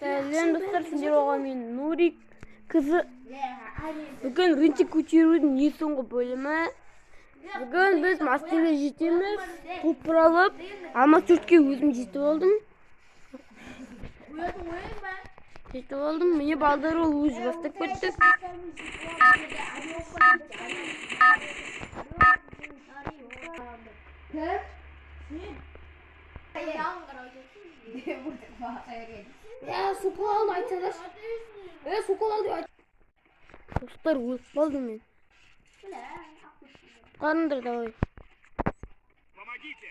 Сәлем достар, сендер оған мен Нурик қызы. Бүгін рынтик көтерудің ең соңғы бөлімі. Бүгін біз мастерге жетеміз. Топ алып, алмас 4-ке өзім жетіп алдым. Жетіп алдым. Міне балдар ол өзі бастап кетті. Ya sokol aldı aytsalar. Sokol aldı ayt. Достар, өліп қалдым мен. Құтқарыңдар, давай. Помогите!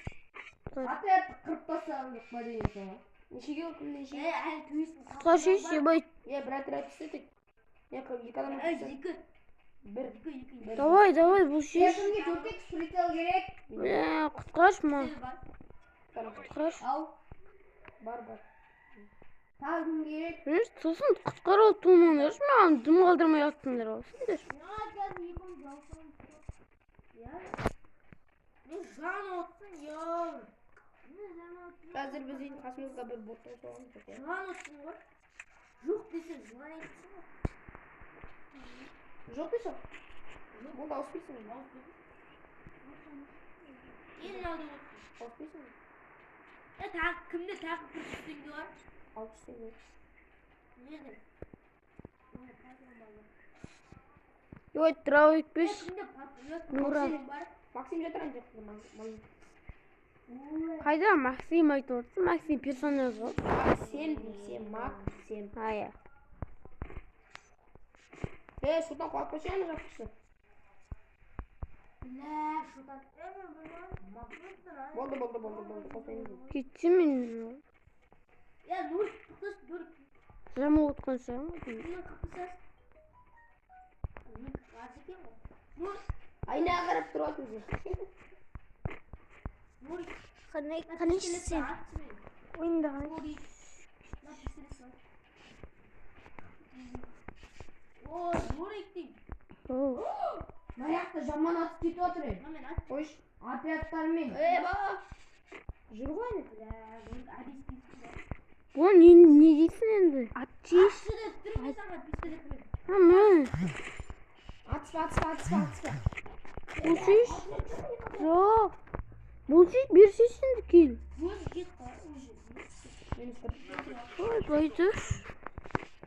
Отряд қырып тастадық па деген соң. Нешеге кім нешеге? Құтқаршы, ебай. Е, бір отряд түсті. Екі адам түсті. Бір. Давай, давай, бұл Е, шеш. кімге 4x прицел керек? Бля, құтқаршы ма. Құтқаршы. Ал. Бар, бар. Тағы кім керек? Білмеймін, сосын құтқару туылмаңдаршы, маған дым қалдырмай аттыңдар ғой сендер. Қазір біз үйдің қасымызға бір бот қойып қойғанбыз. Жоқ дейсің? Болды, ауыспайсың. Ауыспайсың. Кімде тағы 40 теңге бар? 600 теңге. Ой, травик беш. Нура. Максим жатыр ана жақта. Қайда Максим айтып отырсың? Максим персонаж ғой. Максим дейсем, Максим. А, иә. Е, Сұлтан қуат қойшы ана жақты. Болды, болды, болды, болды. Қосайын. Кетші мен. Жамылып отқан шығармын. Айнаға қарап тұрып өзі. Қандай сен? Ойында қалай? Мына жақта жаман атып кетіп отыр. Қойшы, отрядтармен. Е, ба. Жүр ғой әне. Бұл не дейсің енді? Атшы. Ама. Атыспа, атыспа, атыспа, атыспа. Бұл шеш. Жоқ. Бұл шеш, берсеші енді кел. Минус бір. Ой, былай тұр.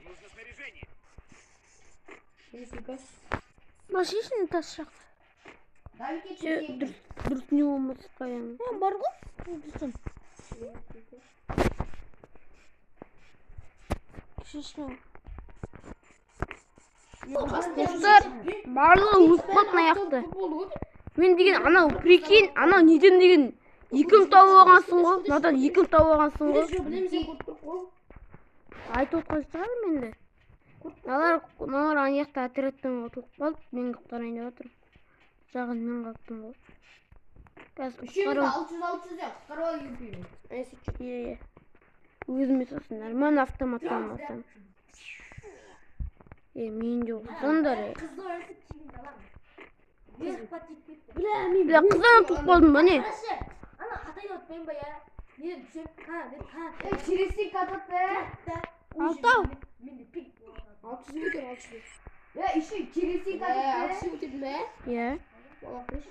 Нужно снаряжение. Минус екі. Бұл шеш енді тас жақта. Давид кетші. Дұрыс, дұрыс не болмаса қоямын. Бар ғой. Шешне. Достар, барлығы өліп қалды мына жақта. Мен деген анау, прикинь, анау неден деген екі мың тауып алғансың ғой. Мынадан екі мың тауып алғансың ғой. Айтып отқан шығармын енді. Мыналар ана жақта отрядтан ұтылып қалды. Мен құтқарайын деп жатырмын. Жағын мен қалыптым ғой. Қазір Үшеуміз құтқару. 600 600 деп құтқарып ал екеуін. Иә, иә. Өзіме сосын нормально автомат алмасам. Е, мен де ұқсаңдар, е. Бля, қыздан ұтылып қалдым ба не? Е, через катат бе. Алтау. 600 өтер, 600. Е, еще через катат бе. 600 өтердің бе? Иә. Бола қойшы.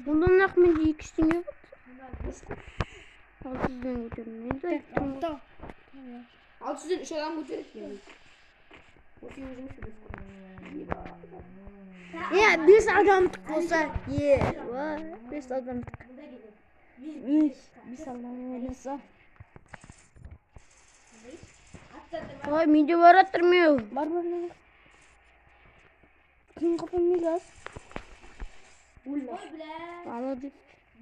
Ондан ақ менде 200 теңге болды. 600-ден көтердім. Енді айттым ғой. 600-ден 3 адам көтереді. Осы өзіміз сөйлесіп. Е, 5 адамдық болса, е, 5 адамдық. 5 адам болса. Ой, мен де бара жатырмын. Бар, бар, бар. Кім қапан газ? Молодец.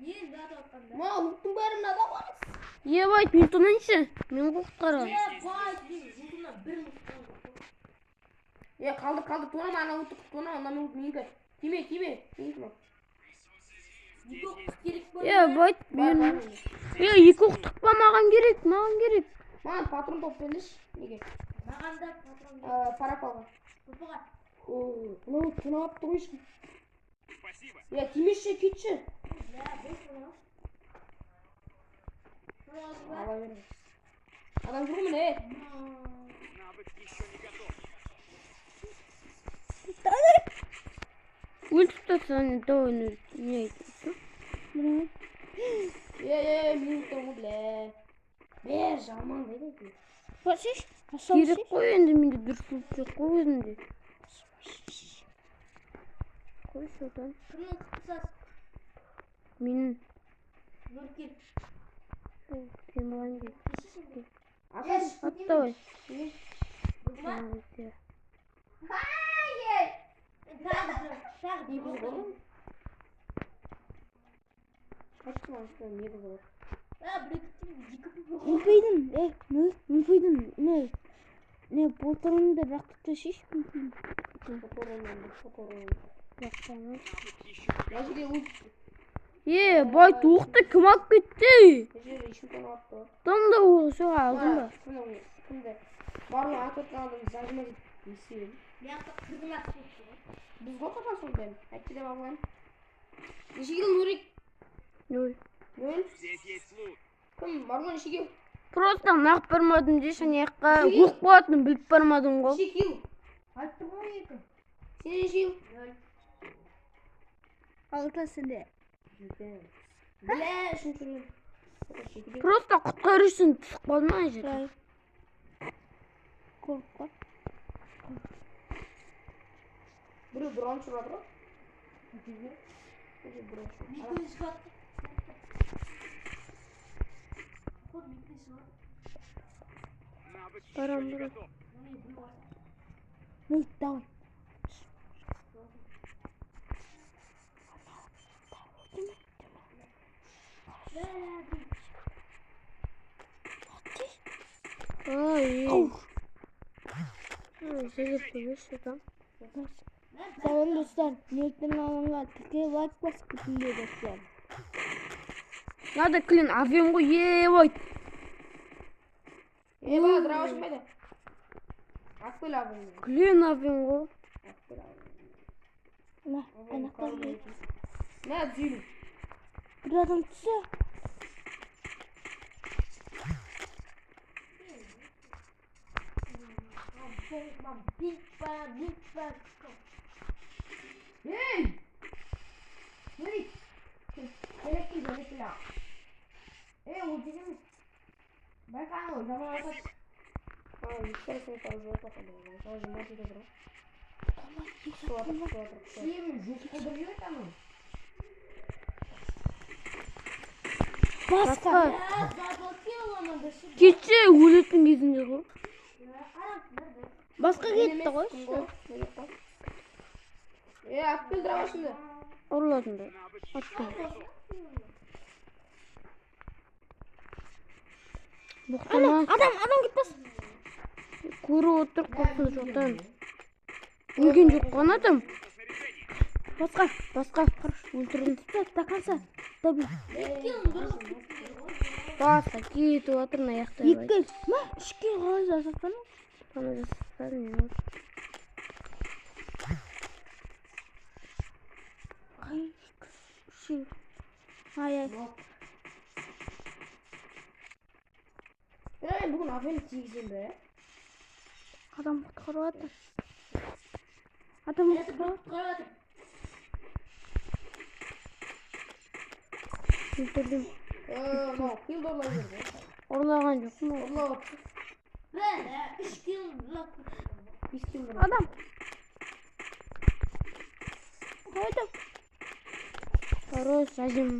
Ма, луктың бәрі мынада ғой. Ебать, мен тонайыншы. Мен ғой құтқарған. Е, қалдыр, қалдыр, тонама, ана лукты тонама, ана лук менікі. Тиме, тиме, менікі мынау. Ебать, Бар, мен... бар. Е, екі оқтық па маған керек, маған керек. Маған патрон тауып беріңдерші. Неге? Парапалға. О, мынау тонап тұр ғой ешкім. Спасибо. Е, тимеші, кетші. Ала беріңіз. Адам жоқ міне. Навык еще не готов. Өлтіріп тастаған давай Нурик. Не айтасың? Е, мен тұрмын ғой, бля. Бе, жаман қайда екен? Басыш. Керек қой енді менде дұрыс лут жоқ қой өзімде. Қой содан. Кімнің қысасы? Менің. Нұркел. Кел маған кел. Аташ. Ат давай. Бұл ма? Тағы Не бұл ғой? Қайтты маған что не бұл ғой? Мүмкін, мүмкін, не болтырыңды бірақ түшеш мүмкін. Мына жерде лут. Е, бай туықты кім алып кетті? Мына жерде еще тон алыпты. Там да оғы жоқ алдым ба? Кімді? Кімді? Барлық атып отқан адам зажимать етіп не істеген? Біз ғой қапан соның бәрін. Айтты деп алған. Неше килл, Нурик? Нөл. Нөл. Здесь есть лут. Кім? Марғұлан неше килл? Просто нақ бармадым деші ана жаққа оқ болатынын біліп бармадым ғой. Неше килл? Айттым ғой екі. Сен неше килл? Алты сенде. Бля, үшінші рет. Просто құтқару үшін түсіп қалдым ана жерге. Көп қой. Біреу дрон ұшырып жатыр ғой. Біреу дрон ұшырып. Навык еще Барам, не барам. готов. Нурик, давай. Ай. Ай, жігіт қойшы там. Сәлем достар, Нуриктің алаңға тіркеліп лайк басып кетіңдер достар. Надо клин авем ғой, е, ой. Е, бала, дрова шықпайды. Алып кел абын. Клин авем ғой. Алып кел абын. Мына, аяқтан Мә, түзелу. бір адам түссе, Ей! Нурик! Керек кел, керек кел. Ей, ол деген байқа, анау жаман атады. А, екі сен жоқ походу. Зажимать етіп отыр ғой. Күтіп отыр, күтіп отыр, күтіп отыр. Жоқ қылдырып жіберді анау. басқа. Кеше өлетін кезінде ғой. Басқа кетті ғой. Кім ғой? Нурик қой. Е, алып кел дровашыңды. Ұрладым ба? Навык еще Аттым. не готов. Боқтама. Адам, адам кетпес. Көріп отыр қорқыныш жоқтан. Өлген жоқ қой ана адам. Нужно снаряжение. Басқа. Басқа өлтірдім. До конца. Добей. Басқа кетіп жатыр мына жақта. Екі. Ма, үшке қалай жасатпадың? Ана жасатпадым мен. Қай, үшеу. Ай, ай. Е, мен бүгін апайым тигіземін бе? Адам құтқарып жатыр. Адам құтқарып жатыр. Өлтірдім. Е, мынау килл ұрлап жіберді. Ұрлаған жоқпын. Ұрлап отыр. Бес килл ұрлап. Адам. Қойдым. Хорош, әжем.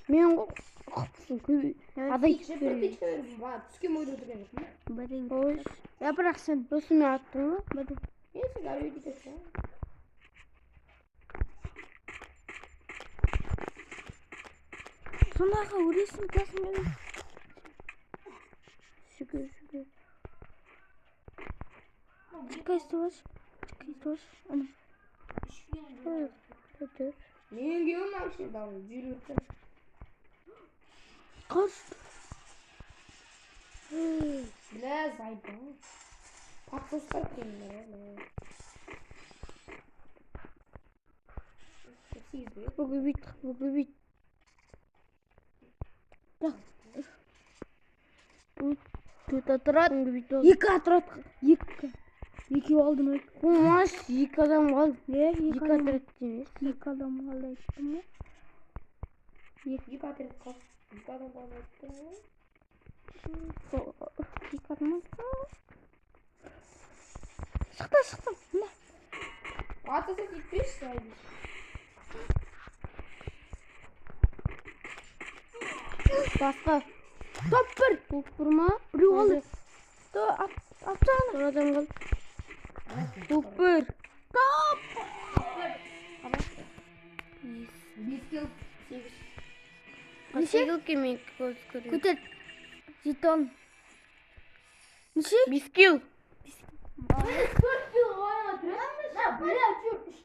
Мен ғой қыпсың көп. Азайтып Бір берген. текше беріп, бағана түскен бойда өлтірген жоқпын ба? Қойш. Я бірақ сен. Сосын мен аттым ғой. Бір. Е, сен әуе кетесің. Сондағы өлесің, кетесің бе? Шүкір, шүкір. Чекай, стой. Чекай, стой. Ана. Ой, Мен күйеуім вообще там 150 өтті. Қыз. Бля, заебал. Подпускай примерно. Сегіз бе? Бүгін бүйт, бүгін бүйт. Так. Төрт отряд. Екі отряд. Екі. Екеу алды ма? Қумаш, екі адам қалды. Е, Екі отряд емес. Екі адам қалды айттым ғой. Екі отряд қалды. Екі адам қалды айттым ғой. Екі адам Шықты, шықты. Мына. Атаса кетпеші сайын. Басқа. Топ бір. Топ бір ма? Біреу қалды. Атсana. Бір адам қалды. Топ бір. Топ. 5 килл. 8. Неше килл екен мен көз көрем. Көтер. Жетон. Неше? 5 килл. 4 килл ойнап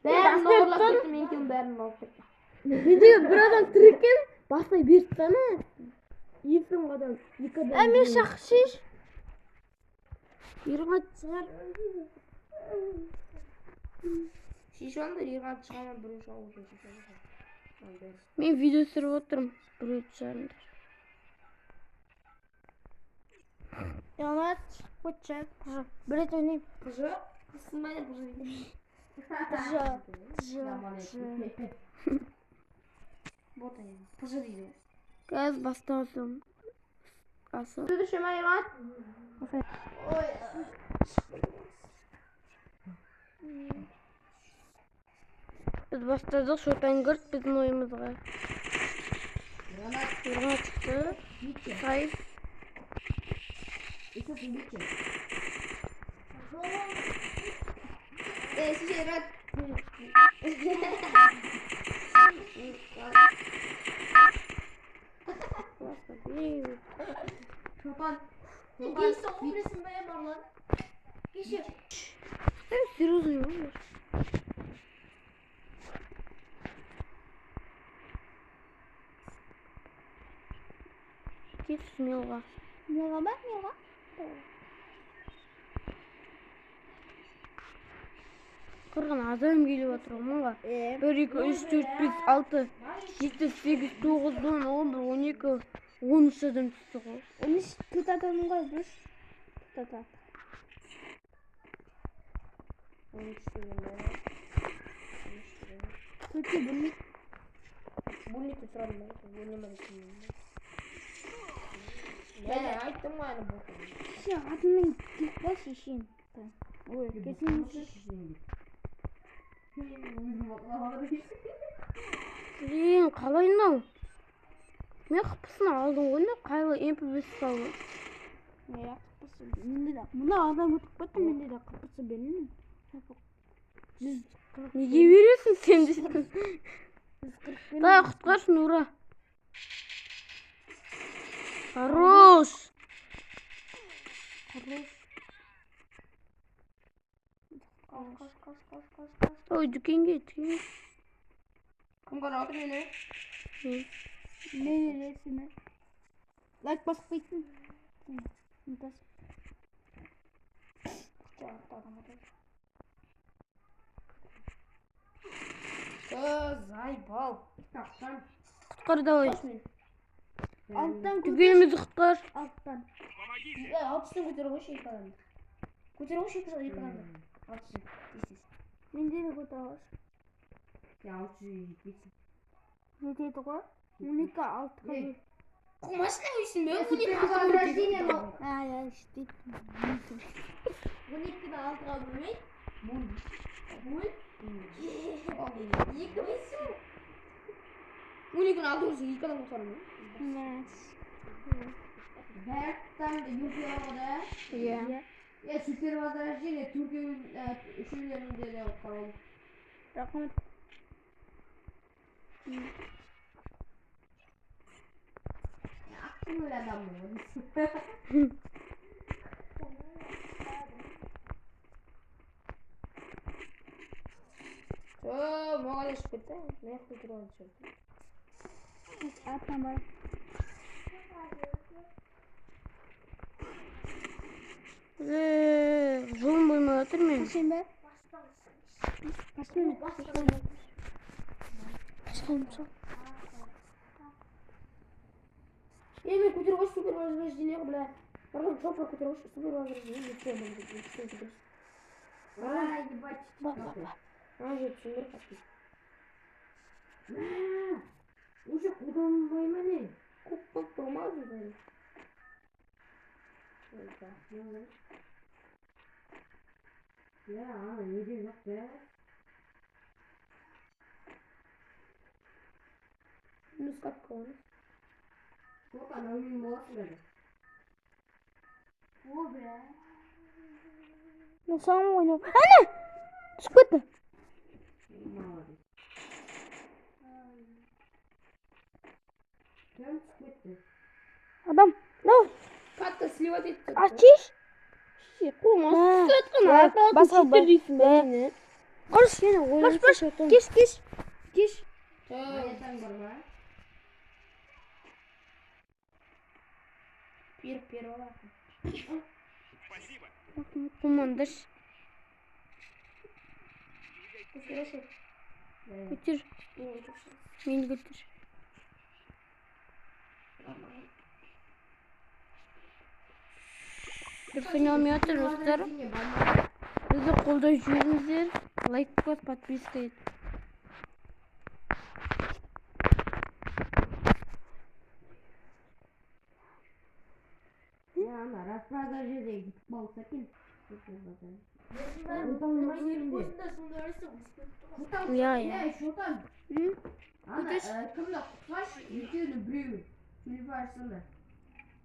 Бәрін ұрлап кетті, мен киллім бәрін алып кетті. Менде бір адам тірі екен, басына беріп тастана. Есім адам, екі адам. Ә, мен шақшиш. Ерғат шығар. Шешіп алыңдар, Ерғат шыға ма, біреу шыға ма, Мен видео түсіріп отырмын. Біреу шығарыңдар. Ерғат, өтші. Бір рет ойнайын. Пыжы? Қысылмай пыжы. Пыжы. Пыжы. Вот они. Пыжы дейді. Қазір басталсын. Асы. Түсірші ма, Ерғат? Ой. Біз бастадық, шотан кірді біздің ойымызға. Ерғат шықты. Сайып. Шотан. Серьезно, не Кет смелға. Мелға ба? Мелға? Қырғын адам келіп отыр мыңға. 1, 2, 3, 4, 5, 6, 7, 8, 9, 10, 11, 12, 13 адам түсті ғой. 13 төрт адам ғой, бір. Төрт адам. Төртке бөлмейді. Бөлмейді сұрадым ба? Бөлмейді деп. Мен айттым ғой аны бұл. Сен атыңмен кетіп қой шешең. Ой, кетсең. Блин, қалай мынау? Мен қыпысын алдым ғой, мына қайлы МП5 салды. Иә, қыпысы. Менде де мына адам өтіп кетті, менде де қыпысы бермеймін. 140. Неге бересің сен дейтін? 140. Давай, құтқаршы, Нура. Хорош. Хорош. Қаш, қаш, қаш, қаш, қаш. Ой, дүкенге, дүкенге. Кім қарап отыр мені? Мен. Мен сені. Лайк басып қойсын. Зайбал. Құтқар давай. Алттан көтер. Түгелімізді құтқар. Алттан. Помогите! Алтысын көтере қойшы екі адамды. Көтере қойшы екі адамды. Алтысын. Тез-тез. Менде де көтере аласың. Я 600 жетпейсің. Жетеді ғой. 12 алтыға бөл. Қумашына өйсін бе? А, я жетеді. 12-ні 6-ға бөлмей. Бөл. Екі бесің. 12-ні 6 бөлсең, екі адам құтқарамын. Бәрттан юркеу да. Иә. Я супер возрождение төртеуін үшеулерінде де құтқарып. Рахмет. Ақ көңіл адаммын ғой. Маған шығып кетті. Мен көтере алмай шығып. Аттан бар. Жолым болмай жатыр мен. Қашайын ба? Қашайын. Қашайын. Е, мен көтере қойшы супер возрождение бля. Марғұлан, шопыр көтеріп, супер возрождение, жеті адам көтеріп. Ай, ебать. Бар, бар, бар. А, жеті бір қатын. Уже қолданбай ма не? Көп болып болмады бәрі. Я, ана неде жоқ бә? Минус катка оны. Жоқ, анау мен боласың бәрі. О, бля. Мен саған ойнап. Әне! Түсіп кетті. Молодец. Кім түсіп кетті? Адам. Давай. Катка сливать етті. Ачиш. Қолың Мә. түсіп жатқан. Мә, басқа Басқа дейсің бе? Не? Қош, сені Қош, қош. Кеш, кеш. Кеш. Монетаң бар ма? Беріп беріп аласың. Спасибо. Қумандаш. Көтерші. Көтер. Мені көтер. Дұрыс ойнамай жатыр достар. Возрождение бар ма? Бізді қолдап жүріңіздер. Лайк бас, подписка ет. Я, ана распродажада кетіп қалса екен. Шотан, Иә, иә. ей, Шотан. М? Ана, кімді құтқаршы, екеуінің біреуі. Сөйлеп барсаңдар.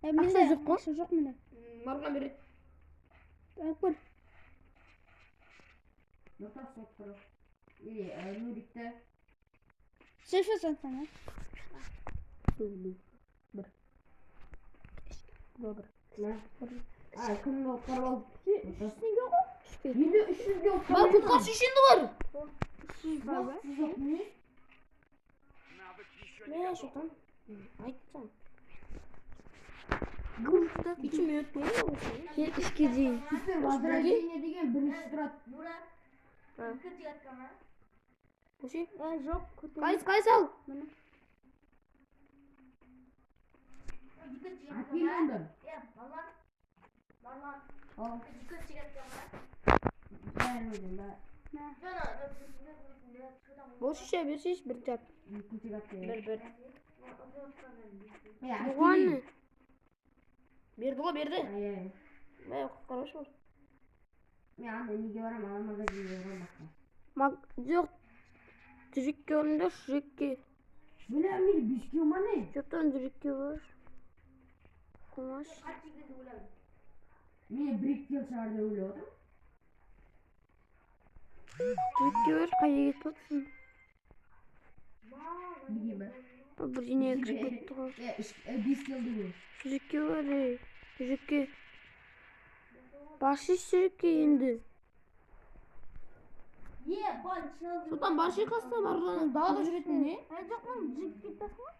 Ақша жоқ қой? Ақша жоқ менде. Марғұлан береді. Алып көр. Нұртас соттыру. Или Нурикті. Сейфе сатсаң, а? Бір. Бір. А, кімді құтқарып алды? Үш теңге ғой. Енді 300-ге Бар, құтқаршы шешенді бар. Бар ба? Навык еще не Мә, готов. Шотан. Айтсам. Неше минут болды осы? Кел ішке дейін. Супер возрождение деген бірінші тұрады. Көше. Жоқ. Қайсы, қайсы ал? Әкел онда. Ал. Бәрі өзің, бәрі. Бол шеше, бер шеш, бір жап. Екінші катта. Бір, бір. Е, әкел. Бұған не? Берді ғой, берді. Ай, ай. Мә, құтқарушы бар. Мен ана неге барамын, ана магазинге барамын басқа. Жоқ. Жүрекке орындашы, жүрекке. Бля, мен беске ма не? Жоқтан жүрекке бар. Қумаш. Мен бір екі килл шығар деп ойлап отырмын. Жүрекке бар, қайда кетіп жатсың? Неге бе? Бірдеңеге кіріп кетті ғой. Е, үш, бес килл деген. Жүрекке бар, ей. Жүрекке. Баршы жүрекке енді. Шотан баршы қасына Марғұланның далада жүретін не? Жоқ, мен жүріп кетесің ғой.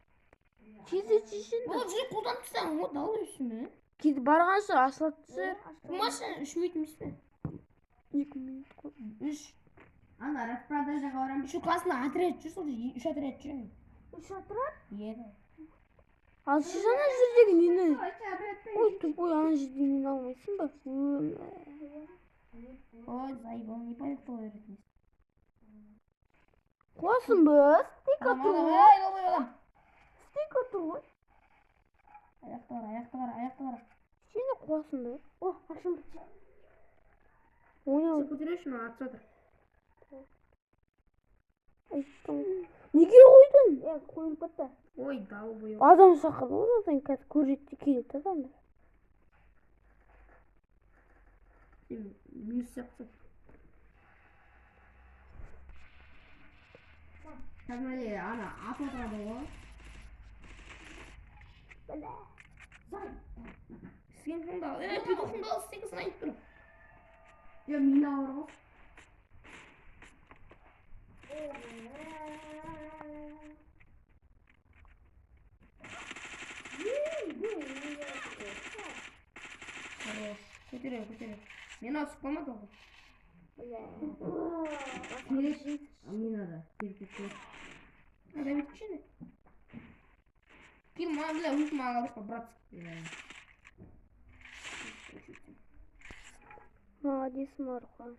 Тез шешін. Ол жүрек қолданып тастаған ғой, далада жүрсін бе? Кетіп барғанша ашылады түсер. Қумашы, 3 минут емес пе? 2 минут қой. 3. Ана распродажаға барамын. Еще қасында отряд жүр, сол жерде 3 отряд жүр. Үш отряд? Иә. Ал сіз ана жердегі нені? Ой, тупой, ана жердегі нені алмайсың ба? Өмә. Ой, заебал, не понятно үйретіңіз. Қуасың ба? Стейк Адам, отыр адам, ғой. ай, ой, адам. Стейк отыр ғой. Аяқты қара, аяқты қара, аяқты қара. Сені қуасың ба? О, ақшам бітті. Ойнау. Сен көтереші, маған атып жатыр. Айттым. Неге қойдың? Е, қойылып кетті. Ой, долбоёб. Адам шақырды ғой, одан қазір көреді келеді адамдар. Сен минус сияқтысың. Кәдімгідей ана ат отырады ғой. Сен кімді ал? Е, петухыңды ал, сен айтып тұр. Я, мина бар ғой. Хорош. Көтере, көтере. Мені түсіп қалмады ғой. Керек. Мина да. Керек кетті. Адам кішкене. Кил маған, бля, өз маған алып, братский. Молодец, Мархан.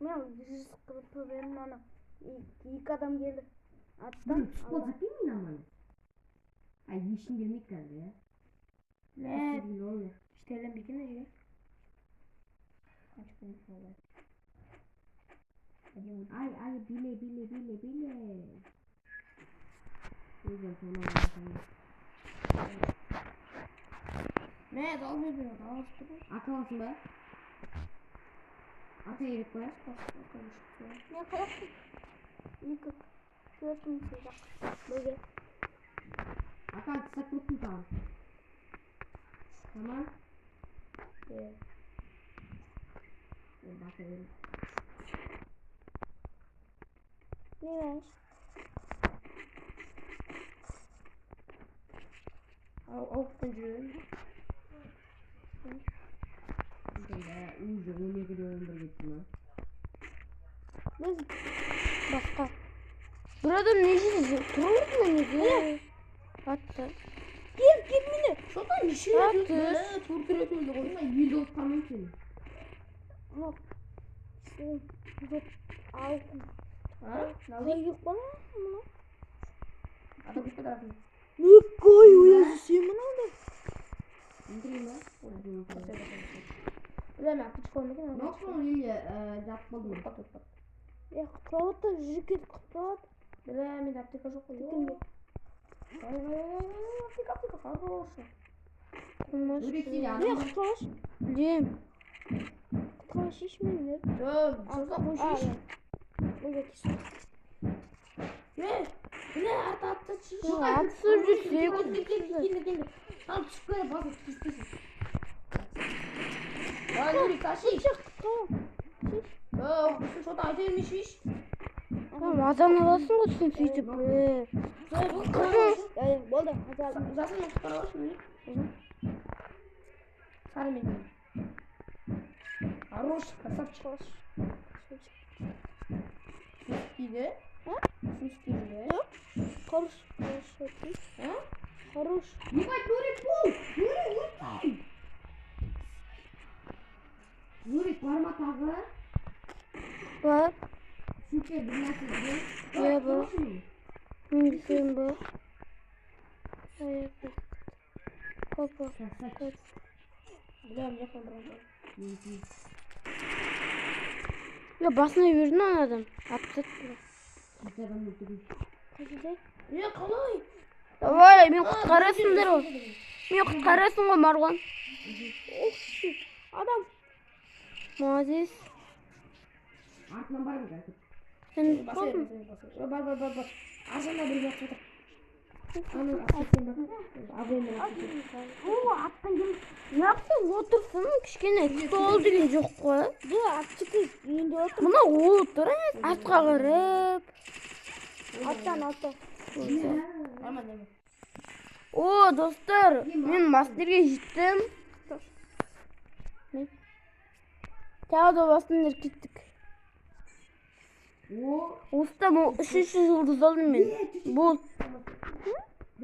Мен 140 бердім ана. Екі адам келді. Аттан. Түсіп қалса екен нормально. Ай, ешкім келмейді қазір, иә? Мә, Не oldu? Ештеңе екен Қанша күн болды? Әдемі. Ай, ай, биле, биле, биле, биле. Өзім соны алайын. Мә, дауыс бермей, дауыс тұр. Ата аласың ба? Ата керек па? Мен қаяқтым? 2, 4 мың жақ. Бөге. Ата тастап кеттім саған. Tamam. Иә. Мен баса беремін. Не бар? Ау, ауқпен жүремін. Сонда уже 12-де 11 кетті ма? Біз Басқа. Бір адам не жерде тұр ма неге? Атты. кел, кел мені. Что-то неше рет Атты. өлді, төрт рет өлді ғой. Мына елді болып қалмаймын сені. Мынау. Сен жоқ. Алтын. А? Қай жоқ бала? Мынау. Ата көшпе тарапын. Не қой, өзі сен мынау. Өлтірейін ба? Бля, мен аптечка қоймай екен. Мынау соң елде жатып қалдым. Тоқта, тоқта. Е, құтқарып отыр, жүріп кетіп құтқарып отыр. Бля, менде аптека жоқ қой. Дүкенге. Ай, ай, ай, ай, аптека, аптека, хороший. Нурик сені Не, адам құтқаршы. Білем. Құтқаршы мені. Жоқ, сосын қойшы. Бөге кешір. Е, бля, арты атты шеш. Атысып жүрсе. Келді, келді, келді, келді. Ал түсіп келе, басып түспейсің. Ай, Нурик, таши. Жоқ, что-то айта бермей шеш. Азан аласың ғой сен сөйтіп. Е. Е, болды. Азал. Жасыл мен құтқарып алшы, Нурик. Сары мен. Хорош, красавчик. Дейді. Сүз дейді. Хорош, хорош. А? Хорош. Ебать, Нурик бол! Нурик, өтпей! Нурик, бар ма тағы? Бар. Супер, бір нәрсе ізде. Иә, бар. Мен сен бар. Аяқ. Опа. Красавчик. Бля, мына жақтан бір адам. Я басына бердің ана адам. Атып тастады. Бір адам өлтірдім. Қай жерде? Е, қалай? Давай, мен құтқарасыңдар ғой. Мен құтқарасың ғой, Марғұлан. Ох, шит. Адам. Молодец. Артынан бармын қазір. Сен Баса бер, болдың. баса бер, баса бер. Бар, бар, бар, бар. Аржанда бір жатып отыр. Аны аптекамен бар. Абаймен аптека. О, аттан келді. Неғып сен отырсың? Кішкене стол деген жоқ қой. Де, аптека енді отыр. Мына отыр, артқа қарап. Аттан, аттан. Нормально, нормально. О, достар, мен мастерге жеттім. Тағы да басыңдар кеттік. О, Осыдан ол үшінші жұлдыз алдым мен. Бұл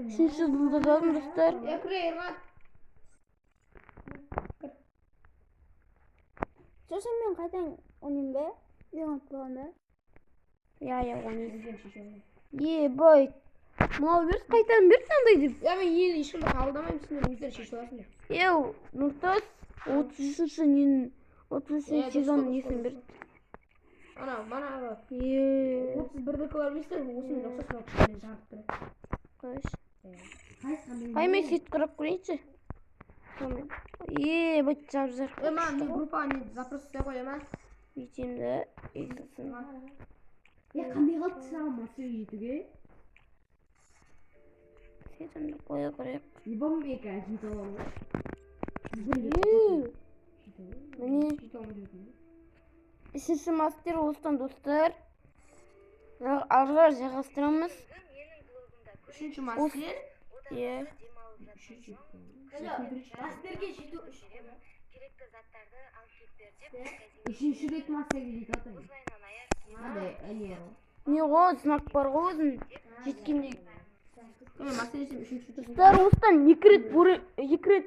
үшінші жұлдыз алдым, достар. Е, кіре, Ермат. Сосын мен қайтадан ойнайын ба? Мен ұмытып қалғанда. Иә, иә, оны. Өздерің шешемін. Е, бай. Мынау берді, қайтадан берді андай деп. Я, мен енді ешкімді қабылдамаймын, сендер өздері шешіп аласыңдар. Еу, Нұртас, 33-ші ненің, 33-ші Е, сезонның дұрыс, несін дұрыс, берді. Ана, манағы Е, 31-дікілер білесіздер ме? Осымен ұқсас мынау кішкене жарық тұр. қойшы. қайсы қандай? Ай, мен сөйтіп қарап көрейінші. Е, бай, жап жарық. Е, маған не группаға не запрос істей қой, ма? Бүйтемін да, и сосын. Е, қандай қалды саған мастерге жетуге? Сөйтемді қоя қарайық. Ебам мен қазір жете аламын ғой. Е, міне Жете алмай жүрдім. үшінші мастер осыдан, достар. Ары қарай жалғастырамыз. Үшінші мастер. Иә. Үшінші. Мастерге жету үшін. Үшінші рет мастерге жетіп жатырмын. Мынандай не ғой. Не ғой, знак бар ғой өзің жеткенде. Мен мастер десем үшінші тұрсын. Достар, осыдан екі рет екі рет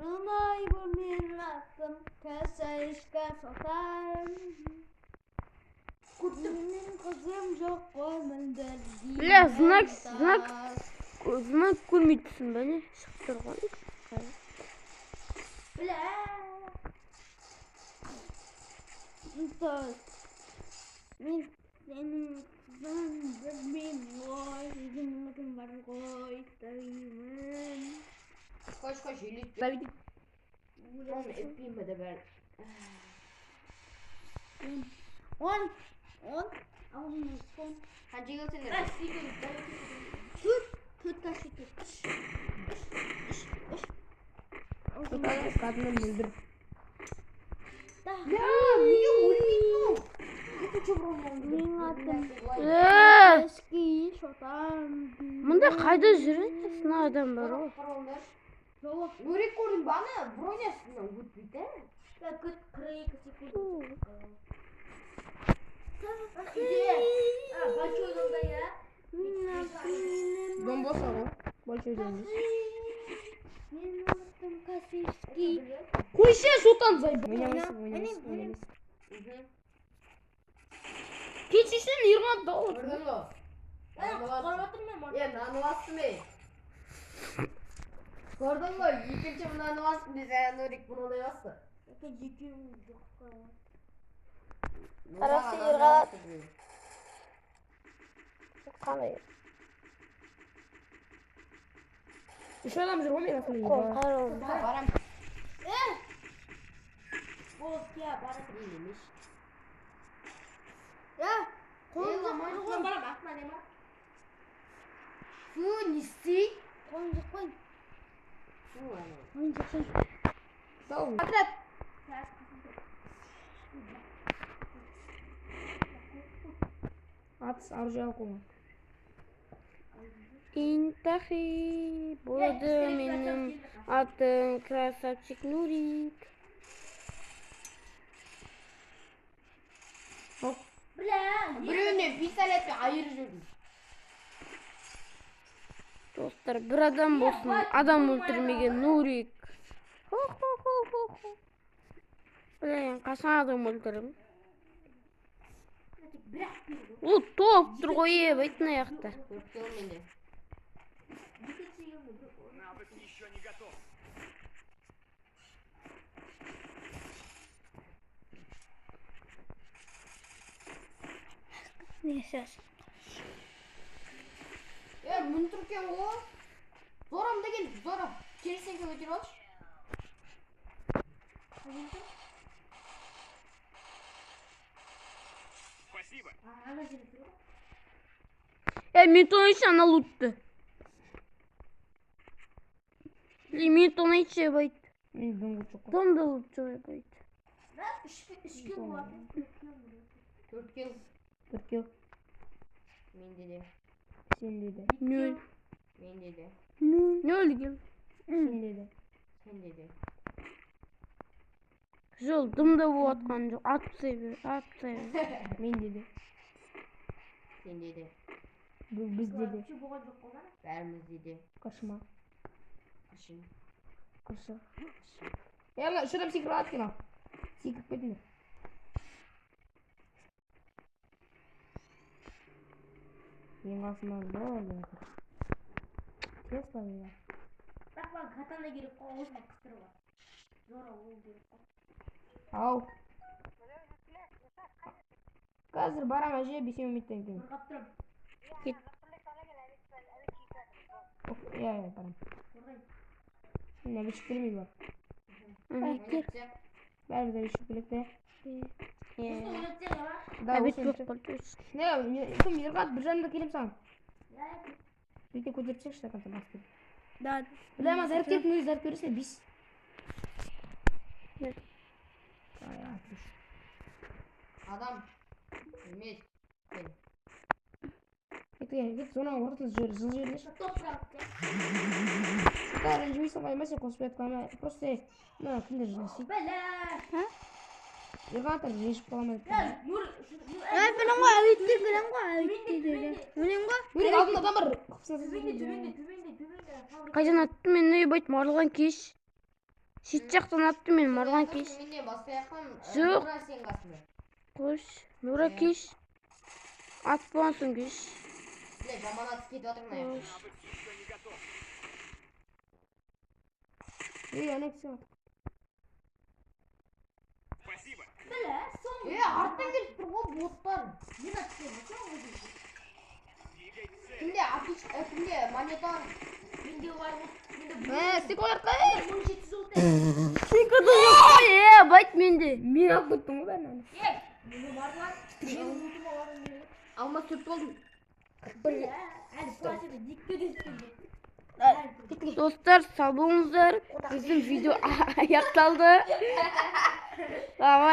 Ұнай бұл менің атым, кәсәйшка сатам. Менің қызым жоқ қой міндір. Бля, знак, знак, знак көрмей тұрсың ба не? Шығып тұр ғой. Бля. Мен сенің қызың білмеймін ғой, өзімнің атым бар ғой, деймін. Қош, қош, үйлет. Давид. Оны өтпеймін де бәрі. 10, 10, аузымда 10. Қанша келсеңдер? 4, 4 тас екен. 3, 3, 3. Кәдімгі мөлдір. Бля, неге өлмейтін ол? Менің атым Э, Эски Шотан. Мында қайда жүресің? Адам бар ғой. Жауап. Нурик көрдің ба ана бронясынан өтпейді. Күт 42 секунд. Большой домда я. Дом болса ғой. Большой дом емес. Менің атым Касиевский. Қойшы, Султан зайб. Ойнамайсың, ойнамайсың, ойнамайсың. Кетші сен Ерғанат дауыл. Көрдің ғой? Құтқарып Е, мынаны бастым ей. Көрдің ғой, екінші мынаны бастым десе, Нурик мынадай басты. Қарасы Ерғанат. Қандай? Үш адам жүр ғой менің артымда. Қол қарау. Барам. Барам. Я, қолым жоқ қой. Барам, артынан ема. Фу, не істей? Қолым жоқ қой. Фу, анау. Қолым жоқ қой. Сау. Отряд. Атыс оружие алып қойма. Интахи болды менің атым красавчик Нурик. Бля, Біреуіне пистолетпен айырып жібердім. Достар, бір адам болсын, адам өлтірмеген Нурик. Хо-хо-хо-хо-хо. Блин, қашан адам өлтіремін? Ол топ тұр ғой, ебать, мына жақта. Төрт килл менде. Навык еще не готов. Не сейчас. Е, мін тұр екен ғой. Зорам деген, Зора. Келсең көтеріп алшы. Спасибо. Е, мен тонайшы ана лутты. Блин, мен тонайшы, ебать. Мен дым жоқ қой. Дым да лут жоқ, ебать. Төрт килл Төрт килл. менде де. Сенде де. Нөл. Менде де. Нөл килл. Сенде де. Сенде де. Жол, дым да болып жатқан жоқ. Атып тастай бер, атып тастай бер. Менде де. Сенде де. Бұл бізде де. Бәрімізде де. Қашма. Қашын. Қашы. Е, ана үш адам секіріп алады екен ал. Секіріп кетіңдер. Менің қасымнан болды. Тесла мен. Бірақ маған катана керек қой, аузыма қыстыруға. Зора ол керек қой. Ау. Қазір барам әже 5 минуттан кейін. Қорғап тұрамын. Кет. Иә, иә, барам. Қорғаймын. Мен әбішіп келмейді бар. Кел. Бәріміз әбішіп келек те. Е, Ойнатсаң, ана. Да, Обед осы болып қалды. Не, кім Ерғат бір жанында келем саған. Бүйтіп көтеріп тастайықшы до конца басты. Да. Бля, ма заряд кетіп, өзі заряд бересің, бес. Не. Ай, отлично. Адам. Емес. Сен. Кет, кет, зонаның ортасына жібер, жыл жіберіңдерші. Топ бірақ. Да, ренжімейсің ғой, емес, қоспай жатқан, просто, ей, мына кімдер не істейді? Бля. Ерғат ренжіп қала ма деп. Нұр. Мен білем ғой, әуетте білем ғой, әуетте деген. Білем ғой. Нурик, алдында адам бар. Төменде, төменде, төменде, төменде. Қайдан атты мен ебать, марылған кеш. Шет жақтан атты мен, Марғұлан кеш. Менде басқа жақтан. Жоқ. Нұра сенің қасында. Қош, Нұра кеш. Ат болған соң кеш. Бля, жаман атыс кетіп жатыр мына жақта. Навык еще не готов. Ей, ана кісі. Спасибо. Бля, соңғы. Е, арттан келіп тұр ғой боттар. Мен атып соңғы. Двигай цель. Кімде афиш, кімде монета? Менде бар ғой. Менде Мә, стеклолар қай? 1700 золото. Секунды жоқ қой, е, байт менде. Мен алып кеттім ғой бәрін. Ей, менде бар ғой. Менің лутыма бар ғой. Алмас төрт болдым. Бля, әлі платина екіге де жеткен. Достар, сау болыңыздар. Біздің видео аяқталды. Давай.